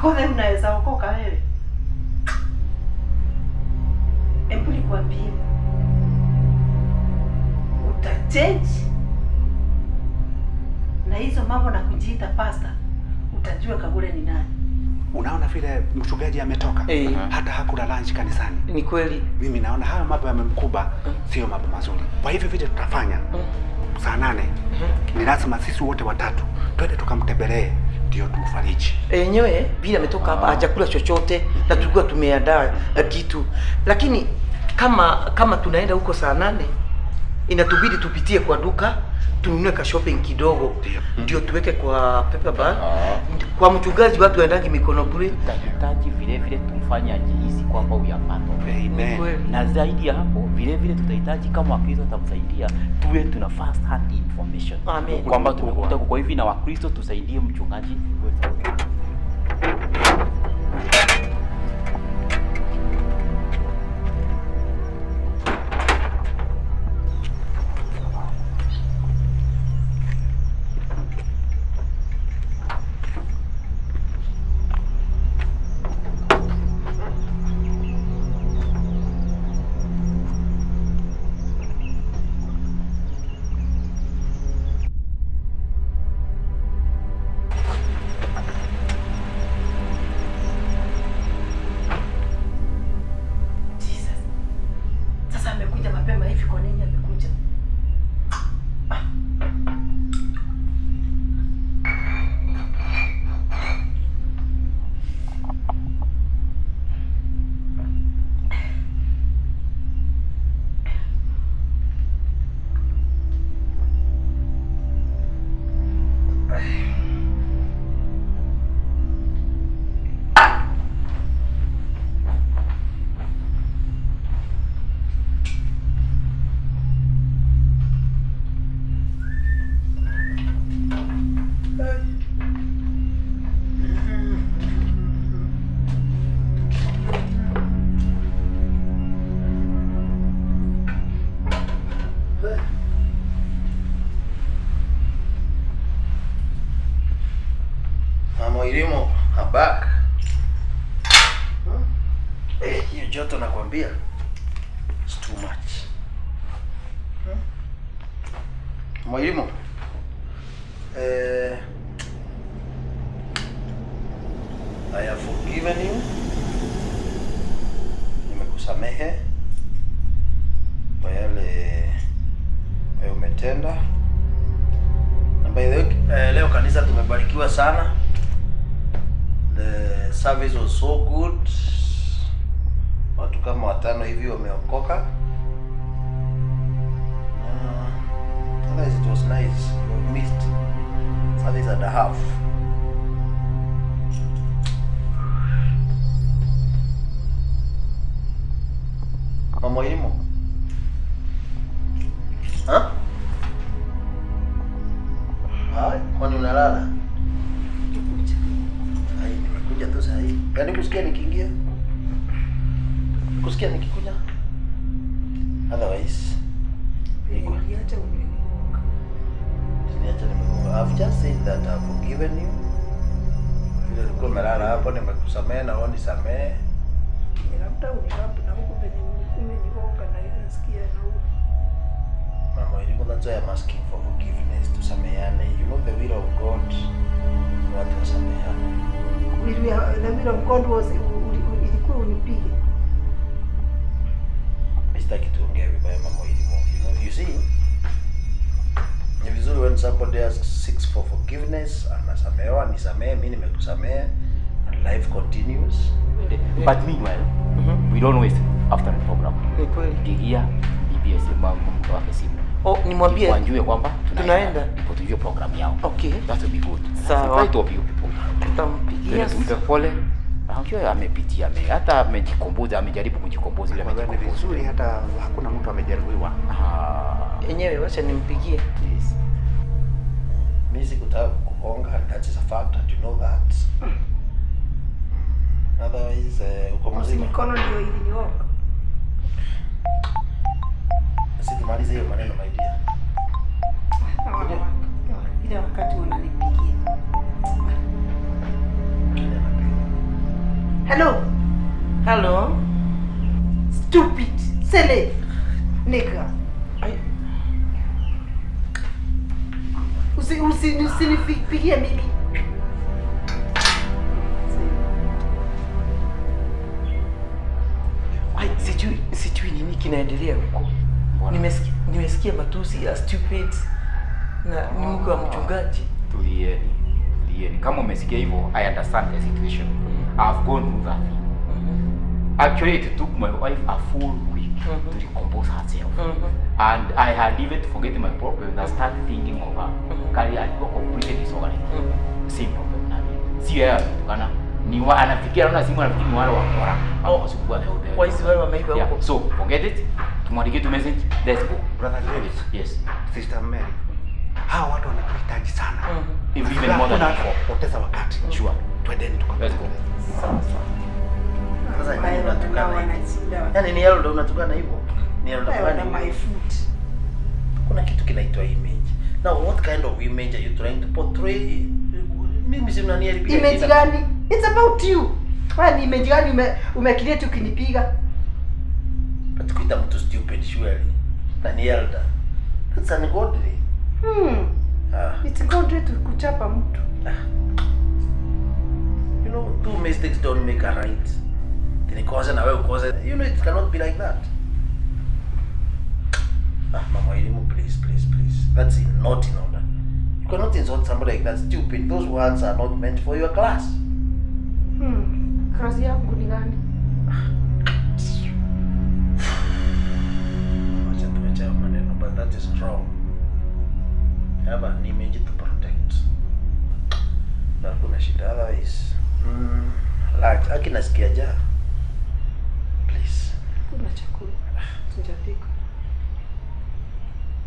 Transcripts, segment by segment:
Kakothe unaweza okoka wewe? Hebu nikwambie. Utachange na hizo mambo na kujiita pastor, utajua Kagure ni nani. Unaona vile mchungaji ametoka, hata hakula lunch kanisani. Ni kweli. Mimi naona hayo mambo yamemkuba, sio mambo mazuri. Kwa hivyo vile tutafanya saa 8 ni lazima sisi wote watatu twende tukamtembelee, ndio tumfariji. Yenyewe vile ametoka hapa hajakula chochote na tulikuwa tumeandaa kitu, lakini kama tunaenda huko saa 8 inatubidi tupitie kwa duka tununue ka shopping kidogo ndio tuweke kwa paper bag. Kwa mchungaji watu waendangi mikono bure. Tutahitaji vile vile tumfanye ajihisi kwamba we are part of it. Amen. Na zaidi ya hapo vile vile tutahitaji kama Wakristo watamsaidia tuwe tuna first hand information. Amen. Kwamba tumekuta kwa hivi na Wakristo tusaidie mchungaji kuweza. Jesus. Sasa amekuja mapema hivi kwa nini amekuja? Mama Irimo, I'm back. Hiyo joto nakwambia. It's too much. Mama Irimo. I have forgiven you. Nimekusamehe kwa yale ambayo umetenda. Na by the way, leo kanisa tumebarikiwa sana. The service was so good. Watu kama 5 hivi wameokoka. Otherwise it was nice. We missed service and a half. Mama Irimo. Ha? Hai, kwani unalala? Hai, nimekuja tu saa hii. Yaani kusikia nikiingia? Kusikia nikikuja? Otherwise, Niliacha umenigonga. Niacha nimegonga. I've just said that I've forgiven you. Vile ulikuwa umelala hapo nimekusamehe na wewe nisamehe. Labda unigapu na huko penye umenigonga na nasikia na huko. Mama Irimo, that's why I'm asking for forgiveness. Tusameheane. You know the will of God. Watu wasameheane. The will of God was ilikuwa unipige. Sitaki tuongee vibaya Mama Irimo. You know, you see, ni vizuri when somebody asks seeks for forgiveness, anasamehewa, nisamehe, mimi nimekusamehe, and life continues. But meanwhile, we don't waste after the program. Ni kweli. Pigia bibi simu, mke wake simu. Oh, nimwambie wajue kwamba tunaenda. Ndipo tujue program yao. Okay. That will be good. Sawa. Right of you people. Tutampigia. Tumpe pole. Unajua amepitia, hata amejikomboza, amejaribu kujikomboza ile Ni amejikomboza. vizuri hata hakuna mtu amejeruhiwa. Enyewe wacha nimpigie. Yes. Mimi sikutaka kukugonga, and that is a fact and you know that. Otherwise, uko mzima. Mikono ndio ilinioka. Situmalize hiyo maneno my dear. Ile wakati unanipigia. Nani anapiga? Hello. Hello. Stupid. Silly. Nigga. Usinipigie mimi. Ai, sijui nini kinaendelea huko. Nimesikia matusi ya stupid na ni mke wa mchungaji. Tulieni. Tulieni. Kama umesikia hivyo, I understand the situation. I've gone through that thing. Actually, it took my wife a full week to recompose herself. And I had even to forget my problem and start thinking of her. Kali alikuwa completely disorganized. Same problem na mimi. Si yeye anatukana. Ni wa anafikiria anaona simu anafikiri ni wale wakora. Au wasikuwa the hotel. Waizi wale wameiba huko. So, forget it. Tumwandikie tu message. Let's go. Brother James. Yes. Sister Mary. Hawa watu wanatuhitaji sana. If even more than before. Poteza wakati. Sure. Twendeni tuka. Let's go. Sawa sawa. Sasa nini unatukana hivyo? Yaani ni yeye ndio unatukana hivyo? Ni yeye ndio unatukana my foot. Kuna kitu kinaitwa image. Now what kind of image are you trying to portray? Mimi si mnaniharibia. Image gani? It's about you. Wewe ni image gani umecreate ukinipiga? But kuita mtu stupid surely. Na ni elder. That's ungodly. It's godly to kuchapa mtu. You know, two mistakes don't make a right. Then na wewe ukose. You know, it cannot be like that. Mama Elimu, please, please, please. That's not in order. You cannot insult somebody like that. Stupid. Those words are not meant for your class. Class yangu ni gani? Wacha tuache maneno, but that is wrong. I have an image to protect. Na kuna shida otherwise. Like, akinasikia ja. Please. Kuna chakula. Sijapika.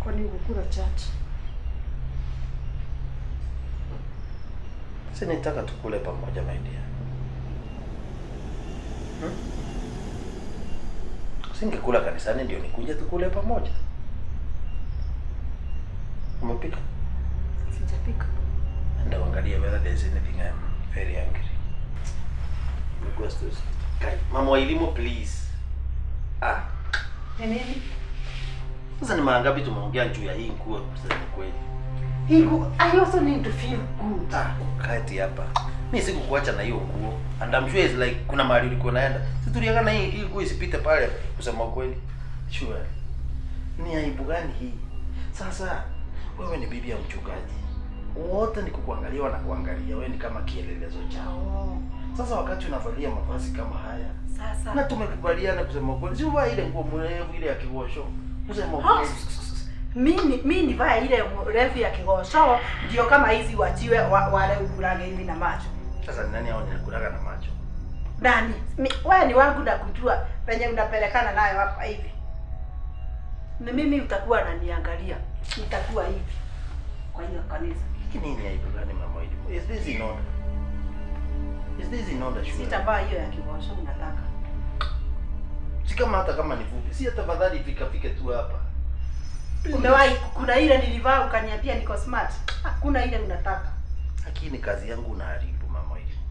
Kwani ukula church? Si nitaka tukule pamoja my dear. Singekula kanisani ndio nikuje tukule pamoja. Umepika? Sijapika. Ndio angalia whether there's anything. I'm very hungry. Request. Mama Elimu, please. Ni nini? Sasa ni mara ngapi tumeongea juu ya hii nguo kusema kweli? Hii nguo, I also need to feel good. Kati hapa. Mimi sikukuacha na hiyo nguo. And I'm sure it's like kuna mahali ulikuwa unaenda. Si tuliagana hii nguo isipite pale kusema kweli. Sure. Ni aibu gani hii? Sasa wewe ni bibi ya mchungaji. Wote ni kukuangalia na kuangalia wewe ni kama kielelezo chao. Sasa wakati unavalia mavazi kama haya. Sasa na tumekubaliana kusema kweli. Si uvaa ile nguo mrefu ile ya kigosho. Kusema kweli. Mimi nivaa ile mrefu ya kigosho ndio kama hizi wachiwe wale ukulage hivi na macho. Sasa ni nani hao ninakulaga na macho? Nani? Wewe ni wangu na kujua penye unapelekana nayo hapa hivi. Ni mimi utakuwa unaniangalia. Nitakuwa hivi. Kwa hiyo kanisa. Lakini nini aibu gani mama Elimu? Is this in order? Is this in order sure? Sitavaa hiyo ya kigosho unataka. Si kama hata kama ni fupi. Si hata fadhali fika tu hapa. Umewahi kuna ile nilivaa ukaniambia niko smart. Hakuna ile unataka. Lakini kazi yangu unaharibu mama Elimu.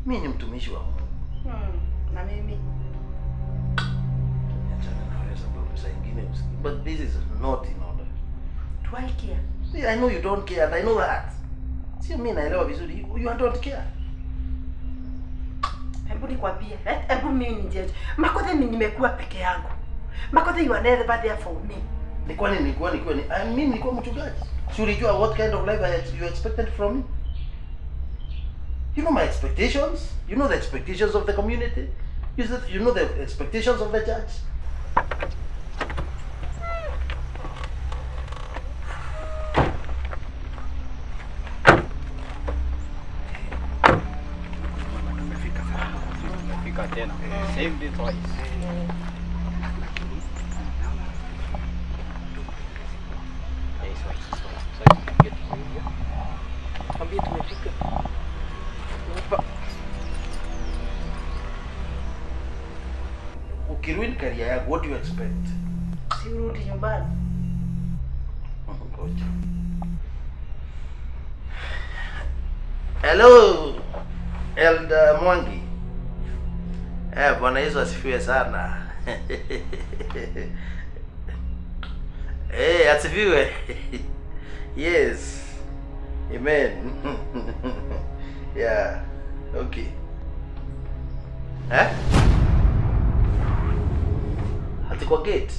Mimi ni mtumishi wa Mungu. Na mimi. Niachane na wewe sababu saa nyingine but this is not in order. Do I care? I know you don't care and I know that. Sio mimi naelewa vizuri. You don't care. Hebu nikwambie, hebu mimi nije. Makothe mimi nimekuwa peke yangu. Makothe you are never there for me. Nilikuwa mimi nilikuwa mchungaji. Si ulijua what kind of life you expected from me? You know my expectations. You know the expectations of the community. You know the expectations of the church. Tumefika tena. Same day twice. Ambie tumefika. Ukiruin career yako, what do you expect? Si urudi nyumbani. Ngoja. Hello, Elder Mwangi. Eh, Bwana Yesu asifiwe sana. Eh, asifiwe. Yes. Amen. Yeah. Okay. Eh? Ati kwa gate?